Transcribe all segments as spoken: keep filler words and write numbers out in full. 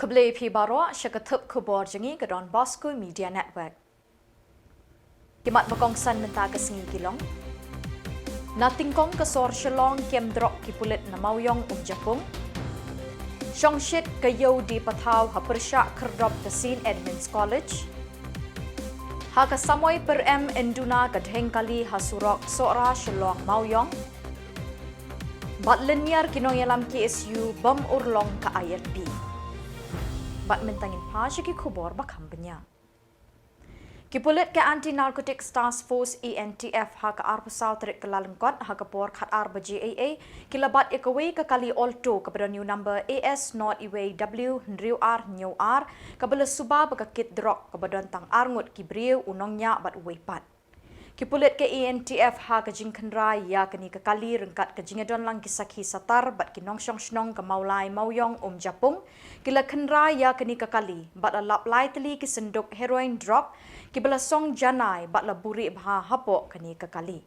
Khublei phi baroh, sha ka thup khubor jong ngi ka Don Bosco Media Network. Ki mat ba kongsan mynta ka sngi ki long: Na tyngkong ka sor Shillong kem drok ki pulit na Mawïong Umjapung. Shongshit ka ïew die pathaw ha pyrshah khyrdop ka Saint Edmund's College. Ha ka samoi pyrem yn duna ka dheng kali ha surok Sohra Shillong Mawïong. Bad lyniar ki nongïalam K S U bym urlong ka I L P. Bad mynta ngin phai sha ki khubor ba kham bniah. Ki pulit ka Anti Narcotics Task Force, A N T F, ha ka arphew saw tarik Kyllalyngkot ha ka por khatar baje eiei ki la bat ïa kawei ka kali Alto kaba don ïa u number A S nought eiei W hynriew ar hynñiew ar, kaba la suba bad ka kit drok kaba don tang ar ngut ki briew, u nongñiah bad uwei pat. Ki pulit ka A N T F ha ka jingkhynra ïa kane ka kali ryngkat ka jingïadon lang ki sakhi satar bad ki nongshong shnong ka Mawlai Mawïong Umjapung, ki la khynra ïa kane ka kali bad la lap lai tylli ki synduk heroin drok kiba la song janai bad la buhrieh bha hapoh kane ka kali.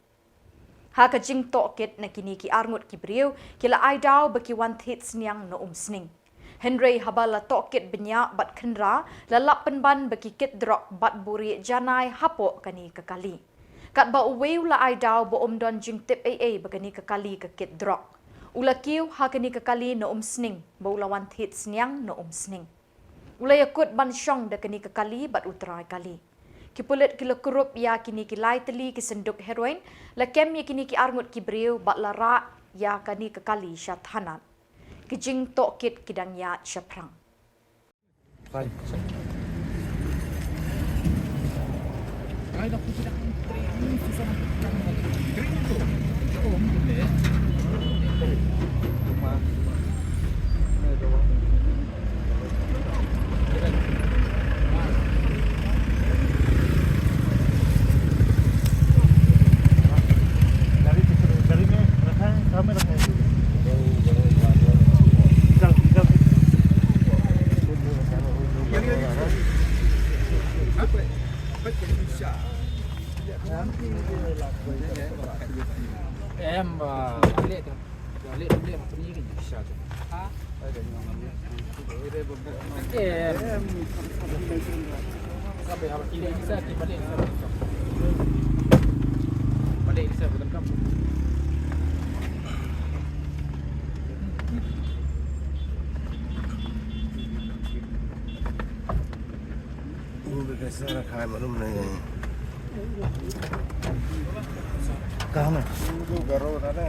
Ha ka jingtohkit na kine ki ar ngut ki briew, ki la ai daw ba ki wan thied sniang na Umsning. Hynrei haba la tohkit bniah bad khynra, la lap pynban ba ki kit drok bad buhrieh janai hapoh kane ka kali. Katba uwei u la ai daw ba um don jingtip eiei ba kane ka kali ka kit drok. U la kiew ha kane ka kali na Umsning, ba u la wan thied sniang na Umsning. U la ïakut ban shong da kane ka kali bad u trai kali. Ki pulit ki la kurup ïa kine ki lai tylli ki synduk heroin, la kem ïa kine ki ar ngut ki briew bad la rah ïa kane ka kali sha thanat. Ki jingtohkit ki dang ïaid shaphrang. Em, ah, balik tu. Balik, balik, macam ni kan. Em. Sampai awak kiri bisa, kita balik bisa. Balik bisa berlengkap. Ube ka sara khai malum na ngai. Kahan hai? Garo na na.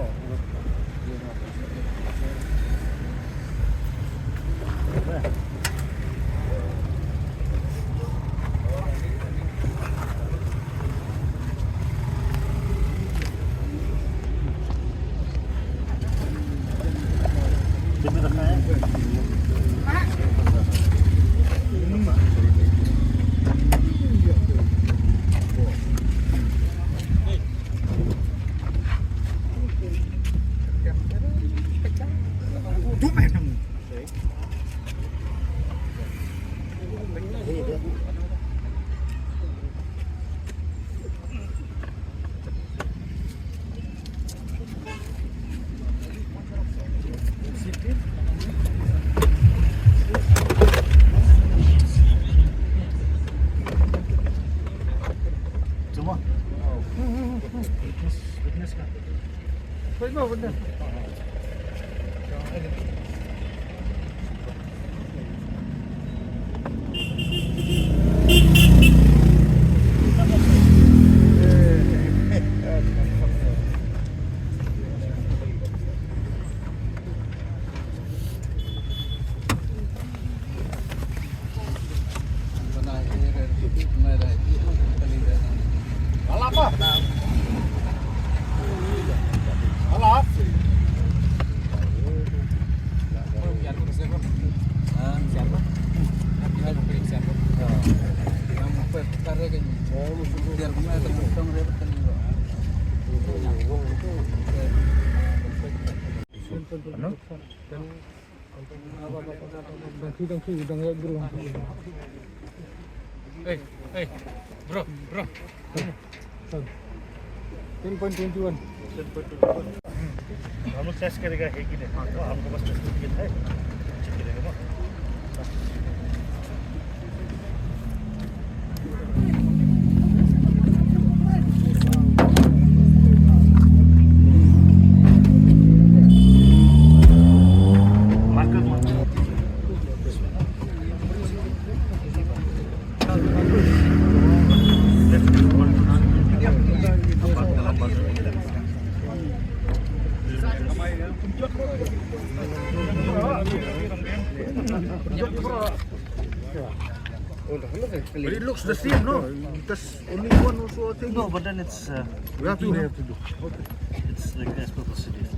Hey, hey, bro, bro. Ten point twenty one. हम लोग टेस्ट करेगा है कि नहीं, हाँ, तो हमको बस टेस्ट किया है, चेक करेगा ना। But it looks the same, no? There's only one also, I think. No, but then it's, uh, we have to, we have to do. Okay. It's like as per procedure.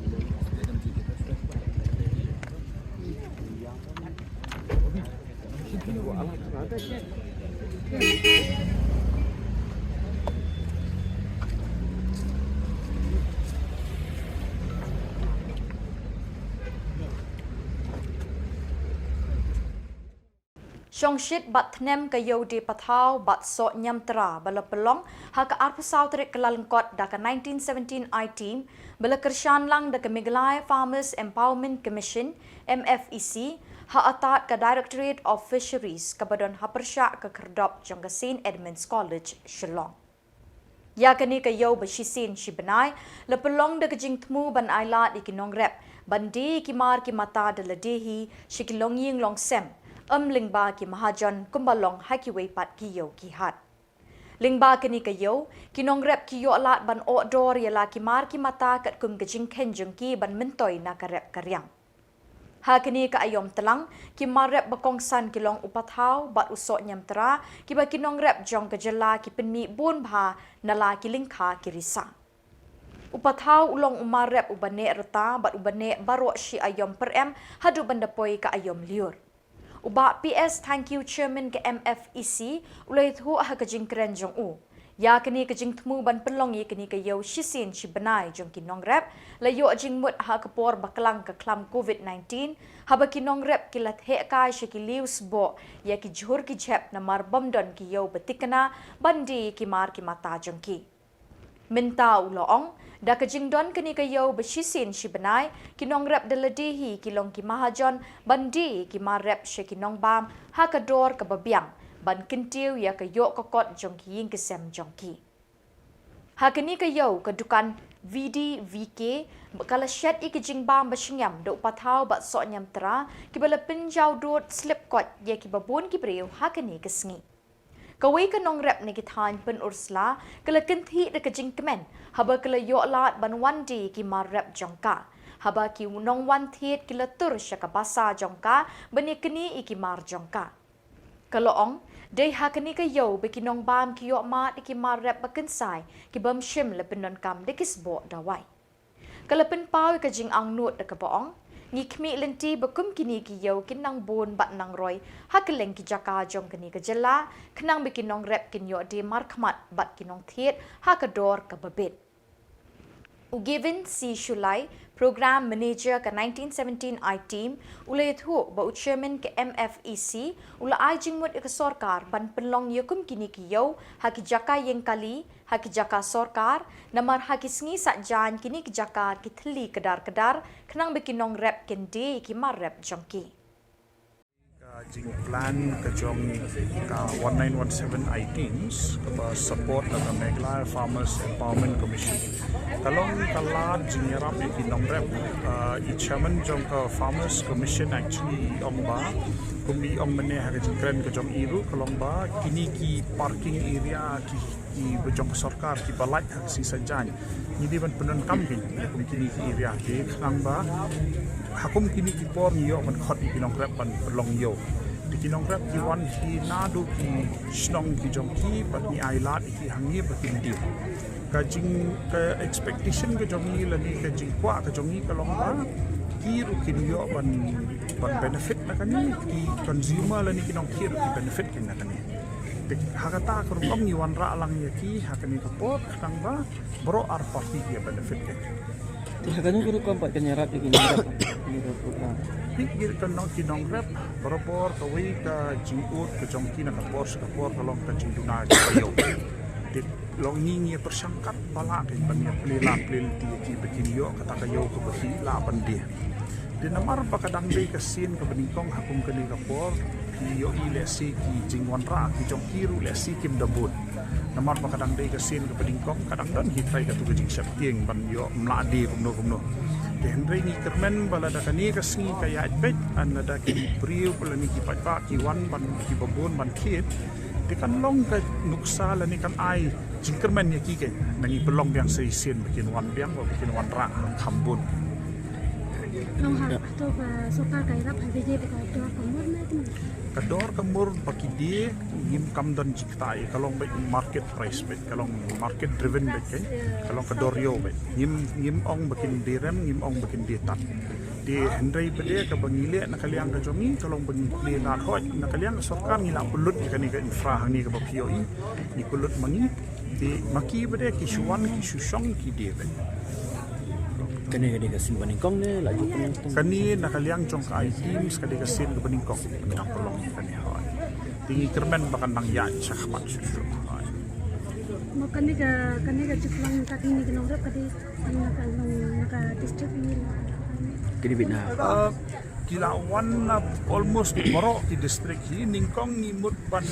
Shongshit bad thnem ka ïew die pathaw bad soh niamtra ba la pynlong ha ka arphew saw tarik Kyllalyngkot da ka nineteen seventeen I team ba la kyrshan lang da ka Meghalaya Farmers Empowerment Commission, M F E C, ha atad ka Directorate of Fisheries kaba don ha pyrshah ka khyrdop jong ka Saint Edmund's College, Shillong. Ïa kane ka ïew ba shisien shi bnai la pynlong da ka jingthmu ban ailad ïa ki nongrep ban die ïa ki mar ki mata da lade hi sha ki longïing longsem, ym lyngba ki mahajon kumba long ha kiwei pat ki ïew ki hat. Lyngba kane ka ïew, ki nongrep ki ïoh lad ban ohdor ïa la ki mar ki mata katkum ka jingkheiñ jong ki ban myntoi na ka rep ka riang. Ha kane ka aïom tlang, ki mar rep ba kongsan ki long u pathaw bad u soh niamtra, kiba ki nongrep jong ka jylla ki pynmih bun bha na la ki lyngkha ki risa. U pathaw u long u mar rep uba neh rta bad uba neh baroh shi aïom pyrem haduh ban da poi ka aïom lyiur. U Bah P S Thangkhiew, Chairman ka M F E C, u la ïathuh ha ka jingkren jong u, ïa kane ka jingthmu ban pynlong ïa kane ka ïew shisien shi bnai jong ki nongrep la ïoh jingmut ha ka por ba klang ka khlam covid nineteen, haba ki nongrep ki la theh kai sha ki liew sboh ïa ki jhur ki jhep namar bym don ki ïew ba thikna ban die ïa ki mar ki mata jong ki. Mynta u la ong, da ka jingdon kane ka ïew ba shisien shi bnai, ki nongrep da lade hi ki long ki mahajon ban die ïa ki mar rep sha ki nongbam ha ka dor kaba biang, ban kyntiew ïa ka ïoh ka kot jong ki ïing ki sem jong ki. Ha kane ka ïew, ka dukan V D V K ka la shet ïa ki jingbam ba shngiam da u pathaw bad soh niamtra, kiba la pynjaw dud slip koit ïa kiba bun ki briew ha kane ka sngi. Kawei ka nongrep na ki thaiñ Pynursla ka la kynthih da ka jingkmen haba ka la ïoh lad ban wan die ïa ki mar rep jong ka, haba ki nongwan thied ki la tur sha ka basa jong ka ban ïa knieh ïa ki mar jong ka. Ka la ong, dei ha kane ka ïew ba ki nongbam ki ïoh mad ïa ki mar rep ba kynsai, ki bym shym la pyndonkam da ki sboh dawai. Ka la pynpaw ïa ka jingangnud da kaba ong, ngi khmih lynti ba kum kine ki ïew kin nang bun bad nang roi ha kylleng ki jaka jong kane ka jylla, khnang ba ki nongrep kin ïoh die markhmat bad ki nongthied ha ka dor kaba bit. U Gavin C Shullai, Program Manager ka nineteen seventeen I team, u la ïathuh ba u Chairman ka M F E C u la ai jingmut ïa ka sorkar ban pynlong ïa kum kine ki ïew ha ki jaka ïeng kali, ha ki jaka sorkar, namar ha ki sngi saitjaiñ kine ki jaka ki thylli kdar kdar, khnang ba ki nongrep kin die ïa ki mar rep jong ki. Ka jingplan ka jong ka one nine one seven I teams, kaba support da ka Meghalaya Farmers Empowerment Commission, ka long ka lad jingïarap ïa ki nongrep. Ah, i Chairman jong ka Farmers Commission actually i ong ba, kum i ong mynne ha ka jingkren ka jong i ruh, ka long ba kine ki parking area ki kiba jong ka sorkar kiba lait ha ka sngi saitjaiñ, ngi dei ban pyndonkam keiñ kum kine ki area ki, khnang ba ha kum kine ki por ngi ïoh ban khot ïa ki nongrep ban pynlong ïew. Te ki nongrep ki wan hi naduh ki shnong ki jong ki bad ngi ai lad ïa ki hangne ba kin die. Ka jing, ka expectation ka jong ngi lane ka jingkwah ka jong ngi ka long ba ki ruh kin ïoh ban, ban benefit na kane, ki consumer lane ki nongthied ruh ki benefit keiñ na kane. Te ha kata ka rukom ngi wanrah lang ïa ki ha kane ka por, khnang ba baroh ar party ki ïa benefit keiñ. Te ha kano ka rukom pat kan ïarap ïa ki nongrep ha kane ka program? Te ki, ki nong, ki nongrep barabor kawei ka jingud ka jong ki na ka por sha ka por ka long ka jingduna jong ka ïew. Te long ngi ngi ïa pyrshang katba lah keiñ ban ïa plie lad plie lynti ïa ki ba kin ïoh kata ka ïew kaba ki lah ban die. Te namar ba ka dang dei ka sien kaba nyngkong ha kum kane ka por, phi ïohi lehse ki jingwanrah ki jong ki ruh lehse kim da bun. Namar ba ka dang dei ka sien kaba nyngkong, ka dang don hi trai katu ka jingsheptieng ban ïoh mlak die kumno kumno. Te hynrei ngi kyrmen ba lada kane ka sngi ka ïaid beit, lada ki briew lane ki paidbah ki wan ban kiba bun ban thied, te kan long ka nuksa lane kan ai jingkyrmen ïa ki keiñ, nang i pynlong biang sa shisien ba kin wan biang, ba kin wanrah kham bun. Long ha to ka sorkar ka ïarap ha biji ba ka dor ka mur na tu. Ka dor ka mur ba ki die ngim kam don jingktai, ka long ba market price ba, ka long market driven ba ke, ka long ka dor ïew ba. Ngim, ngim ong ba kin die rem, ngim ong ba kin die tan. Te hynrei ba de ka ba ngi leh na ka liang ka jong ngi, ka long ba ngi plie lad hoi, na ka liang ka sorkar ngi la pynlut ïa kane ka infra hangne ka ba phi ïohi, ngi pynlut ma ngi. Te ma ki ba de ki shu wan ki shu shong ki die ba. Kane ka dei ka sien ba nyngkong ne la jop nyngkong? Kane na ka liang jong ka I T M S ka dei ka sien ka ba nyngkong. Nang pynlong ïa kane hoi. Te ngi kyrmen ba kan nang ïaid shakhmat shuh shuh hoi. Mo kane ka, kane ka jingpynlong ka kine ki nongrep ka dei na ka, na ka district ne la? Kine bit na. Uh, ki la wan na almost baroh ki district hi, nyngkong ngi mut ban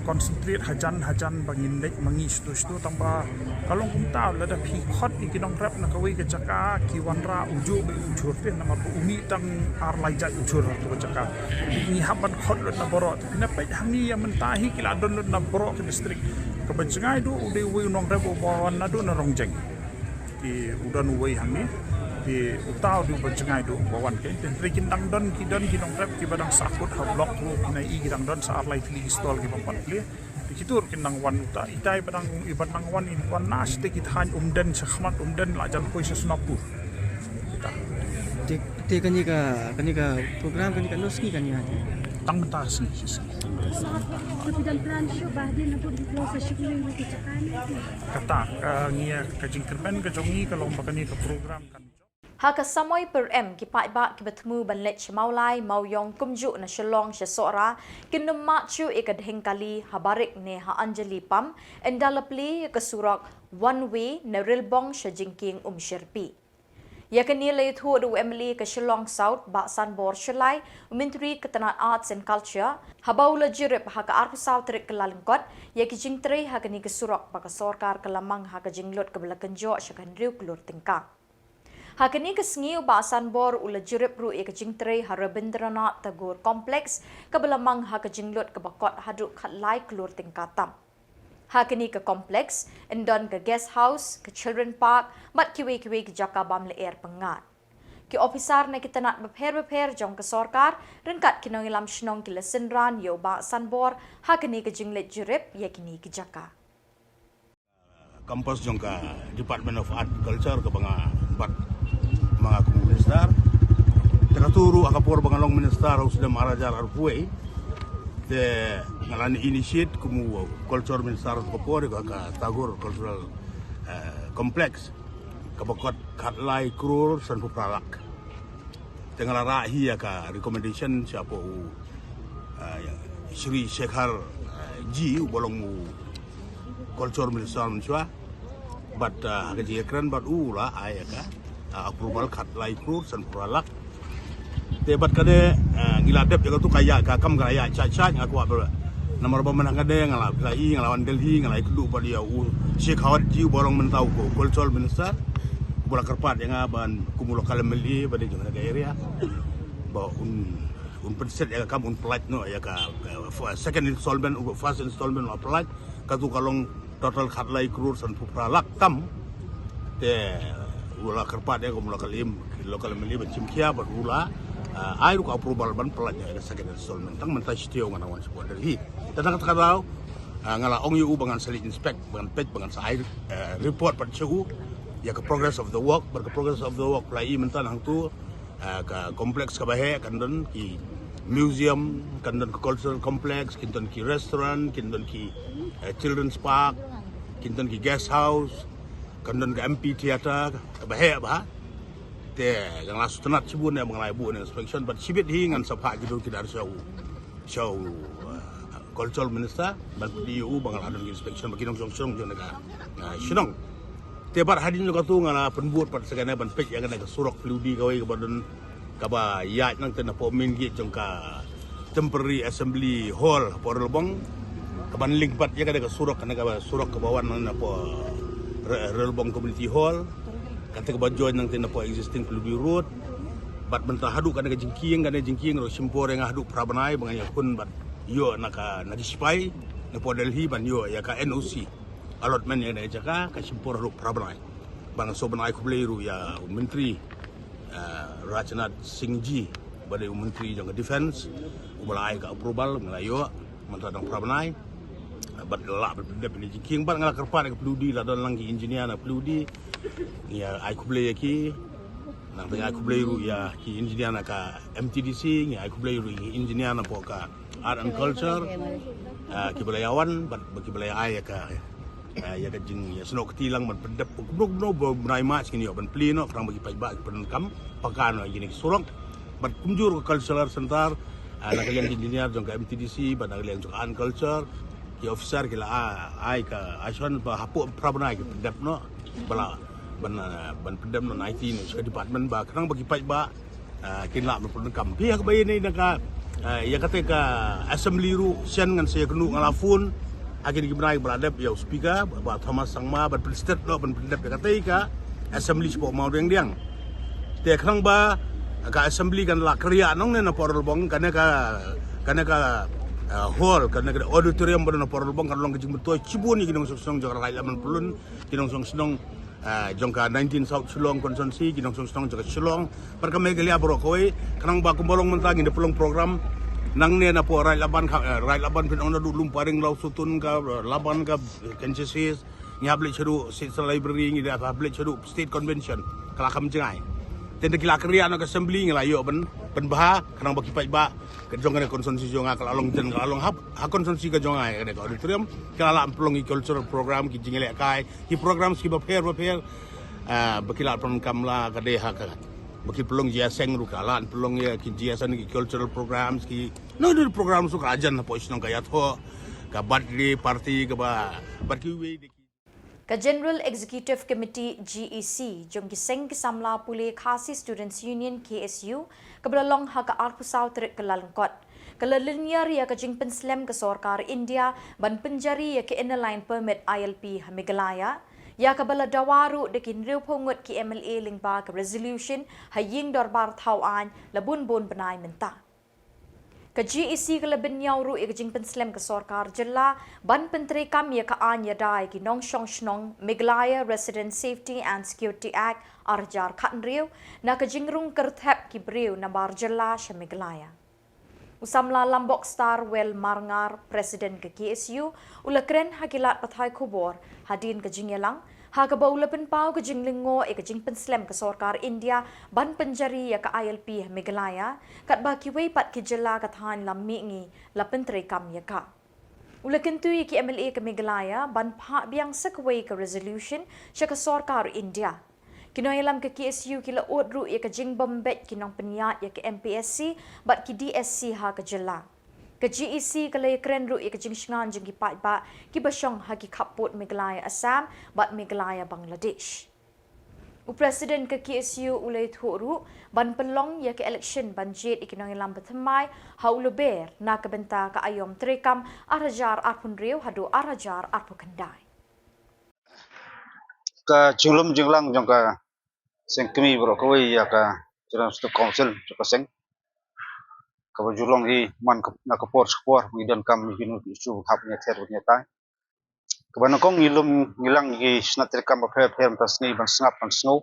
concentrate hajan hajan ba ngin leit ma ngi shatu shatu, tang ba ka long kumta, lada phi khot ïa ki nongrep na kawei ka jaka ki wanrah uju ba u jhur te, namar ba u mih tang ar lai jait u jhur ha tu ka jaka. Ngi hap ban khot lut na baroh. Te phi na peit hangne ïa mynta hi ki la don lut na baroh ka district. Ka ba jngai duh u dei uwei u nongrep u ba wan naduh na Rongjeng. Te u don uwei hangne. Te uta u dei u ba jngai duh ba wan kein. Te hynrei kin dang don, ki don ki nongrep ki ba dang sahkut ha block ruh, phi na i ki dang don sa ar lai tylli ki stall ki bym pat plie. Te kito ruh kin nang wan, uta itai ba dang, i ba dang wan, i wan na sha te ki thaiñ Umden, shakhmat Umden, la jan poi sha Sonapur. Uta. Te, te kane ka, kane ka program, kane katno sngi kan ïaid? Tang mynta sngi, shi sngi. Te phi don plan shuh ba hadien na bud hi kloi sa shu kloi na ki jaka ne? Kata, ka ngi, ka jingkyrmen ka jong ngi ka long ba kane ka program kan. Ha ka samoi pyrem, ki paidbah ki ba thmu ban leit sha Mawlai, Mawiong kumjuh na Shillong sha Sohra kin nym mad shuh ïa ka dhing kali ha Barik ne ha Anjali Pump, ynda la plie ïa ka surok one way na Rilbong sha Jingkieng Umshyrpi. Ïa kane la ïathuh da u M L A ka Shillong South, Bah Sanbor Shullai, u Myntri ka tnat Arts and Culture, haba u la jurip ha ka arphew saw tarik Kyllalyngkot ïa ki jingtrei ha kane ka surok ba ka sorkar ka la mang ha ka jinglut ka ba la kynjoh sha ka hynriew klur tyngka. Ha kane ka sngi u Bah Sanbor u la jurip ruh ïa ka jingtrei ha Rabindranath Tagore Complex ka ba la mang ha ka jinglut ka ba kot haduh khatlai klur tyngka tam. Ha kane ka complex yn don ka guest house, ka children park bad kiwei kiwei ki jaka bam lyer pyngngad. Ki ophisar na ki tnat bapher bapher jong ka sorkar ryngkat ki nongïalam shnong ki la synran ïa u Bah Sanbor ha kane ka jingleit jurip ïa kine ki jaka. Campus jong ka Department of Art and Culture ka ba nga bat ma nga kum minister. Te katu ruh ha ka por ba nga long minister ha u snem ar hajar arphew wei, te nga la initiate kum u culture minister ha ka por ïa ka Tagore Cultural, eh, Complex ka ba kot khatlai klur sanphew phra lak. Te nga la rah hi ïa ka recommendation shapoh u, ah, Shri Shekhar, ah, G, u ba long u culture minister mynshuwa. Bad, ah, ha ka jingïakren bad u la ai ïa ka, ah, approval khatlai klur sanphew phra lak. Te bad kane, ah, ngi la dep ïa katu ka ïaid, ka kam ka la ïaid shait shait, nga kwah ba namar ba mynta kane nga la, la i, nga la wan Delhi, nga la ïakynduh bad ïa u Shekhar G, u ba long mynta u culture minister. U ba la kyrpad ïa nga ban kum u local M L A ba dei jong ka area ba un, un pynset ïa ka kam, un pynlait noh ïa ka, ka f-, second installment, u first installment u la pynlait, katu ka long total khatlai klur sanphew phra lak tam. Te u la kyrpad ïa ka kum u local M-, local M L A ban shim khia bad u la, ah, ai ruh ka approval ban pynlait noh ïa ka second installment. Tang mynta shi taïew nga nang wan shapoh Delhi. Te na kata ka daw, ah, nga la ong ïa u ba ngan sa leit inspect, ba ngan peit, ba ngan sa ai, eh, report pat sha u ïa ka progress of the work, bad ka progress of the work la i mynta na hangtu, ah, ka complex ka ba heh kan don ki museum, kan don ka cultural complex, kin don ki restaurant, kin don ki, eh, children's park, kin don ki guest house, kan don ka amphitheater ka ba heh bha. Te nga la sngewtynnat shibun ïa ba nga la ïa buh ïa ka inspection, bad shibit hi ngan sa phah ki dur ki dar sha u, sha u, ah, cultural minister, ban pyni ïa u ba nga la don inspection ba ki nongshong shnong jong ka, ah, shnong. Te bad hadien jong katu nga la pynbud pat sa kane ban peit ïa kane ka surok plyudi kawei ka ba don, ka ba ïaid nangta napoh main gate jong ka temporary assembly hall hapoh Rilbong, ka ban link pat ïa kane ka surok, kane ka surok ka ba wan nangta napoh Re-, Rilbong Community Hall, kata ka ba join nangta napoh existing Plyudi Road. Bad mynta haduh kane ka jingkieng, kane jingkieng ruh shim por ïa nga haduh phra bnai ba ngan ïakhun bad ïoh na ka, na ki sipai napoh Delhi ban ïoh ïa ka N O C allotment ïa kane ka jaka, ka shim por haduh phra bnai. Bad nga sngewbha ban ai khublei ruh ïa u Myntri uh, Rajnath Singh ji, ba dei u Myntri jong ka Defense, uba la ai ka approval, nga la ïoh, mynta dang phra bnai. Bad la lah ban pyndep ïa kine ki jingkieng, bad nga la kyrpad ïa ka P W D, la don lang ki engineer na P W D. Ngi ai khublei ïa ki. Nangta ngi ai khublei ruh ïa ki engineer na ka M T D C, ngi ai khublei ruh ïa ki engineer na pdeng ka Art and Culture. Ah, kiba la ïa wan, bad ba kiba la ïa ai ïa ka, ah, ïa ka jingïasnoh kti lang ban pyndep. Kumno kumno ba u bnai March ngin ïoh ban plie noh, khnang ba ki paidbah ki pyndonkam paka noh ïa kine ki surok. Bad kumjuh ruh ka Cultural Center, ah, na ka liang ki engineer jong ka M T D C, bad na ka liang jong ka Art and Culture, ki officer ki la, ah, ai ka assurance ba hapoh phra bnai ki pyndep noh, ba la ban, ah, ban pyndep noh nineteen ka department, ba khnang ba ki paidbah, ah, kin lah ban pyndonkam. Phi ha kaba ïa ne na ka, ah, ïa kata ka assembly ruh, shen ngan sa ïakynduh, nga la phone ha kine ki bnai ba la dep ïa u speaker, Bah Thomas Sangma, ban pynstet noh ban pyndep ïa kata ka assembly shapoh Mawdiangdiang. Te khnang ba ka assembly kan lah kyrïah nangne na Pyralbong, kane ka, kane ka, ah, hall, kane ka auditorium ba don na Pyralbong kan long ka jingmyntoi shibun ïa ki nongshong shnong jong ka Raid Laban Pyllun, ki nongshong shnong, ah, jong ka nineteen South Shillong constituency, ki nongshong shnong jong ka Shillong bad ka Meghalaya baroh kawei. Khnang ba kumba long mynta ngin da pynlong program nangne na pdeng Raid Laban, ka, eh, Raid Laban phin ong naduh Lumparing, Lawsutun, ka, eh, Laban, ka, eh, Kenchesis, ngi hap leit shaduh State Library, ngi da hap leit shaduh State Convention, ka la kham jngai. Te ynda ki la kyrïah noh ka assembly, ngi la ïoh ban pynbha, khnang ba ki paidbah ka jong kane constituency jong nga ka la long, jan ka la long ha, ha constituency ka jong nga, kane ka auditorium, ka la lah pynlong ki cultural program, ki jingïalehkai, ki programs kiba pher bapher, ah, ba ki lah pyndonkam, la ka dei ha ka, ba ki pynlong jingïaseng ruh ka lah pynlong ïa ki jingïaseng, ki cultural programs, ki, no, no, programs ruh ka la jan hapoh shnong, ka ïathoh ka birthday party kaba, bad kiwei de ki Ka General Executive Committee, G E C, jong ki seng ki samla pule Khasi Students Union, K S U, kaba la long ha ka arphew saw tarik Kyllalyngkot, ka la lyniar ïa ka jingpynslem ka sorkar India ban pynjari ïa ka Inner Line Permit, I L P, ha Meghalaya, ïa kaba la dawa ruh da ki hynriewphew ngut ki M L A lyngba ka resolution ha ïing dorbar thaw aiñ la bun bun bnai mynta. Ka G E C ka la bynñiaw ruh ïa ka jingpynslem ka sorkar jylla ban pyntreikam ïa ka aiñ ïada ïa ki nongshong shnong, Meghalaya Resident Safety and Security Act, ar hajar khathynriew, na ka jingrung kyrthep ki briew nabar jylla sha Meghalaya. U samla Lambok Starwell Marngar, President ka K S U, u la kren ha ki lad pathai khubor hadien ka jingïalang, ha kaba u la pynpaw ka jinglyngngoh ïa ka jingpynslem ka sorkar India ban pynjari ïa ka I L P ha Meghalaya, katba kiwei pat ki jylla ka thaiñ lam mihngi la pyntreikam ïa ka. U la kyntu ïa ki M L A ka Meghalaya ban phah biang sa kawei ka resolution sha ka sorkar India. Ki nongïalam ka K S U ki la ud ruh ïa ka jingbym beit ki nongpynïaid ïa ka M P S C bad ki D S C ha ka jylla. Ka G E C ka la ïakren ruh ïa ka jingshngaiñ jong ki paidbah kiba shong ha ki khappud Meghalaya Assam bad Meghalaya Bangladesh. U President ka K S U u la ïathuh ruh ban pynlong ïa ka election ban jied ïa ki nongïalam bathymmai ha u Lber na ka bynta ka aïom treikam ar hajar arphew hynriew haduh ar hajar arphew khyndai. Ka jinglum jinglang jong ka seng kmie baroh kawei ïa ka General Student Council jong ka seng, kaba ju long hi man ka, na ka por sha ka por, ngi donkam ïa kino ki issue ba hap ngi ther ngi tai. Kaba nyngkong ngi lum ngi lang ïa ki shnat treikam bapher bapher mynta sngi ban sngap ban sngew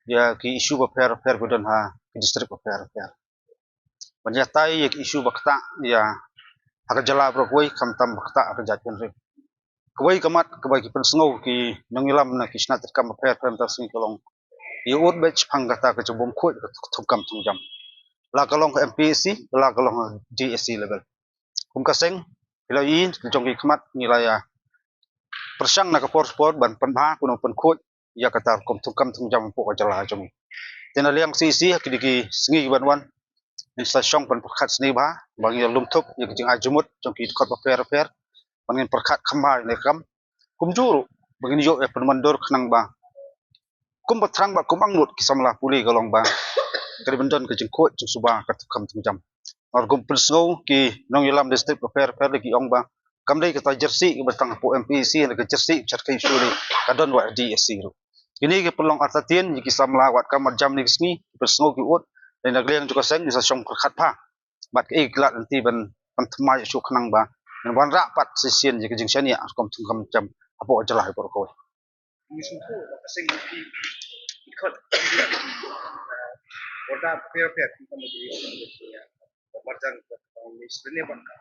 ïa ki issue bapher bapher ba don ha ki district bapher bapher. Ban ïatai ïa ki issue ba ktah ïa ha ka jylla baroh kawei, khamtam ba ktah ha ka jaitbynriew. Kawei ka mat kaba ki pynsngew ki nongïalam na ki shnat treikam bapher bapher mynta sngi ka long, ïa ud beit shaphang kata ka jingbymkhuid ka thungkam thungjam, la ka long ka M P S C, la ka long D S C level. Kum ka seng, ki la ïohi ki jong ki khmat, ngi la ïa pyrshang na ka por sha ka por ban pynbha kumno pynkhuid ïa kata ka rukom thungkam thungjam hapoh ka jylla jong ngi. Te na liang C E C ha kine ki sngi kiban wan, ngin sa shong ban pyrkhat sngewbha ba ngin ïa lum thup ïa ki jingai jingmut jong ki dkhot bapher bapher, ba ngin pyrkhat kham bha ïa kane ka kam. Kumjuh ruh ba ngin ïoh ïa pynwandur khnang ba kumba thrang bad kum angnud ki samla pule ka long ba ka dei ban don ka jingkhuid jingsuba ka thungkam thungjam. Ngi rukom pynsngew ki nongïalam district bapher bapher ki ong ba kam dei kata jersey kaba tang hapoh M P S C, ka jersey Cherkei Shule ka don wat D S C ruh. Kine ki pynlong artatien ïa ki samla wat ka marjam ne ki sngi, ki pynsngew ki ud, dei na ka liang jong ka seng ngi sa shong pyrkhat bha bad kaei ka lad lynti ban pynthymmai shuh khnang ba ngin wanrah pat shisien ïa ka jingshaniah rukom thungkam thungjam hapoh ka jylla baroh kawei. Warda pher pher ki kam ki ya. Warda ka minister ne ban ka.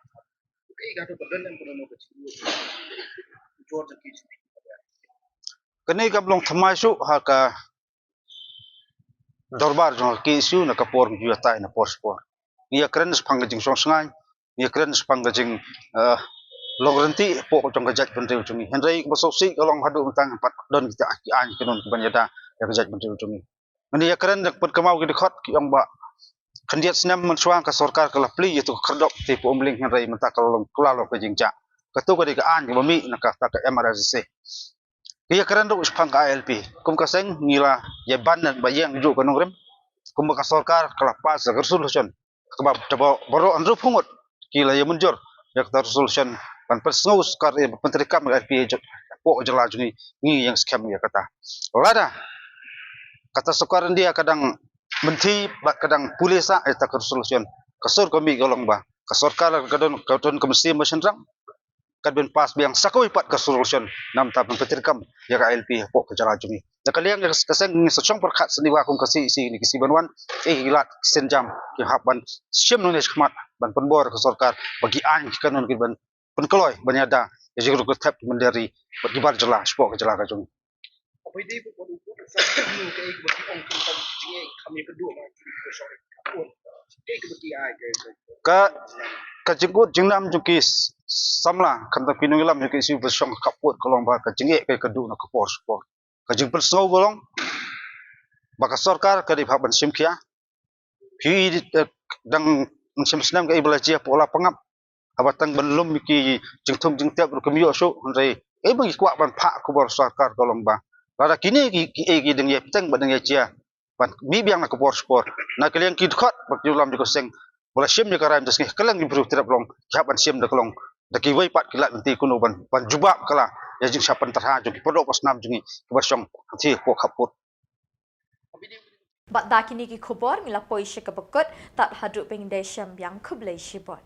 Ki ka tu ka don yang perlu ka jor jaki. Kane ka long thymmai shuh ha ka dorbar jong ka K S U na ka por ngi ïatai na por spor. Ngi ïakren shaphang ka jingshongsngain, ngi ïakren shaphang ka jing eh, long rynti hapoh jong ka jaitbynriew jong ngi. Hynrei kaba sngewsih ka long haduh mynta ngam pat don kita ki aiñ ki kanon kiban ïada ïa ka jaitbynriew jong ngi. Ngi ïakren da pynkynmaw ki dkhot ki ong ba khyndiat snem mynshuwa ka sorkar ka la plie ïa tu ka khyrdop te pu umling, hynrei mynta ka long ka la long ka jingjia. Katu ka dei ka aiñ kaba mih na kata ka M R S S A. Ki ïakren ruh shaphang ka I L P. Kum ka seng ngi la ïa ban ba ïeng ju ka nongrim. Kumba ka sorkar ka la pass ka resolution kaba baroh hynriew phew ngut ki la ïa mynjur ïa kata resolution ban pynsngew sorkar ïa pyntreikam ïa ka I L P hapoh ka jylla jong ngi, ngi ïeng skhem ïa kata. Lada kata sorkar India ka dang mynthi bad ka dang pule sah ïa kata ka resolution, ka sur ka mih ka long ba ka sorkar ka don ka don ka mynsiem ba shynrang, ka dei ban pass biang sa kawei pat ka resolution namar ban pyntreikam ïa ka I L P hapoh ka jylla jong ngi. Da ka liang ïa ka seng ngi sa shong pyrkhat sngewbha kum ka C E C ne ki C ban wan, eh, ki lad ki sienjam ki hap ban shim nongshim khmat ban pynbor ka sorkar ba ki aiñ ki kanon ki ban pynkloi ban ïada ïa ka jingruh ka thep ki mynder ri bad ki bar jylla shapoh ka jylla ka jong ngi. Ka ka jingkut jingnam jong ki samla khamtam ki nongïalam jong ki ïa ka shong ka khappud ka long ba ka jingeh ka ka duh na ka por spor. Ka jingpynsngew ka long ba ka sorkar ka dei ban shim khia. Phi dang shim snem ka i ba la jia hapoh la pangap. Haba tang ban lum ki jingthung jingtep ruh kim ïoh shuh, hynrei ei ba ngi kwah ban phah khubor sorkar ka long ba lada kine ki ki ei ki dang ïa pteng ba dang ïa jia ban mih biang na ka por spor. Na ka liang ki dkhot ba ki lam jong ka seng ba la shim ïa ka rain da sngi ka liang ki briew trep long ki hap ban shim da ka long da kiwei pat ki lad lynti kumno ban ban jubab ka la ïa jingshah pyntrha jong ki paralok parasnam jong ngi kiba shong hangthie hapoh khappud. Bad da kine ki khubor ngi la poi sha kaba kut, tad haduh ban ïadei shem biang, khublei shibun.